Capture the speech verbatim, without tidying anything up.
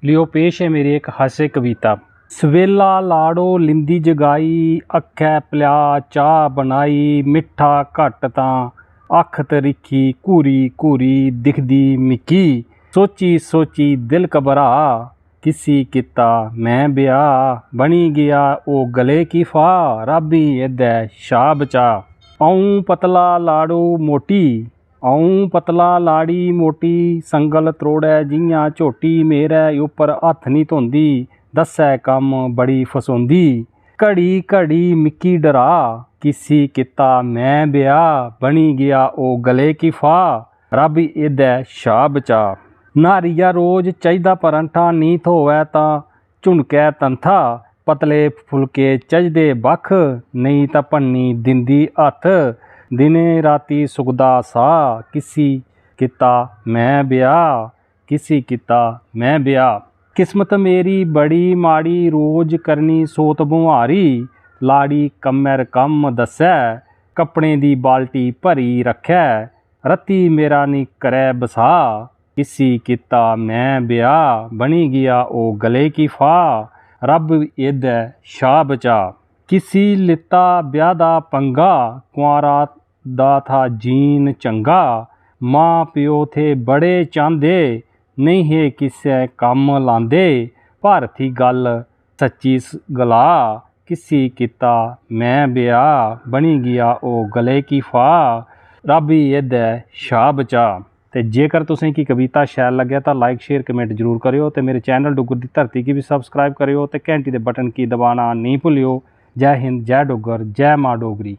लियो पेश ऐ मेरी इक हास्य कविता। सवेला लाड़ो लिंदी जगाई, अक्खै पलेआ चाह् बनाई, मिट्ठा घट्ट तां अक्ख त्रिक्खी घूरी घूरी दिखदी मिकी। सोची सोची दिल घबरा, किसी कीता में ब्याह्, बनी गेआ ओह् गले की फाह्, रब्बी एह्दै शा बचा। अ'ऊं पतला लाड़ो मोटी, अ'ऊं पतला लाड़ी मोटी, संगल त्रोड़ै जि'यां झोटी, मेरै उप्पर हत्थ निं धोंदी, दस्सै कम्म बड़ी फसोंदी। घड़ी घड़ी मिकी डरा, किसी कीता में ब्याह्, बनी गेआ ओह् गले की फाह्, रब्ब एह्दै शा बचा। न्हारिया रोज चाहिदा परंठा, निं थ्होऐ तां झुनकै तंथा, पतले फुलके चजदे बक्ख, नेईं तां भन्नी दिंदी हत्थ। दिनें रातीं सुकदा साह्, किसी कीता में ब्याह्, किसी कीता में ब्याह्। किस्मत मेरी बड़ी माड़ी, रोज करनी सोत बुहारी। लाड़ी कम्मै 'र कम्म दस्सै, कपड़ें दी बाल्टी भरी रक्खै। रत्ती मेरा निं करै बसाह्, किसी कीता में ब्याह्, बनी गेआ ओह् गले की फाह्, रब्ब एह्दै शा बचा। किसी लित्ता ब्याह् दा पंगा, कुंवारा दा था जीन चंगा। मां प्यो थे बड़े चांह्दे, नेईं हे किसै कम्म लांदे। भारती गल्ल सच्ची स-, गला, किसी कीता में ब्याह्, बनी गेआ ओह् गले की फाह्, रब्बी एह्दै शा बचा। ते जेकर तुसें गी कविता शैल लग्गै तां like, share, comment जरूर करेओ ते मेरे चैनल डुग्गर दी धरती गी बी subscribe करेओ ते घैंटी दे बटन गी दबाना नेईं भुल्लेओ। जै हिंद, जै डुग्गर, जै मां डोगरी।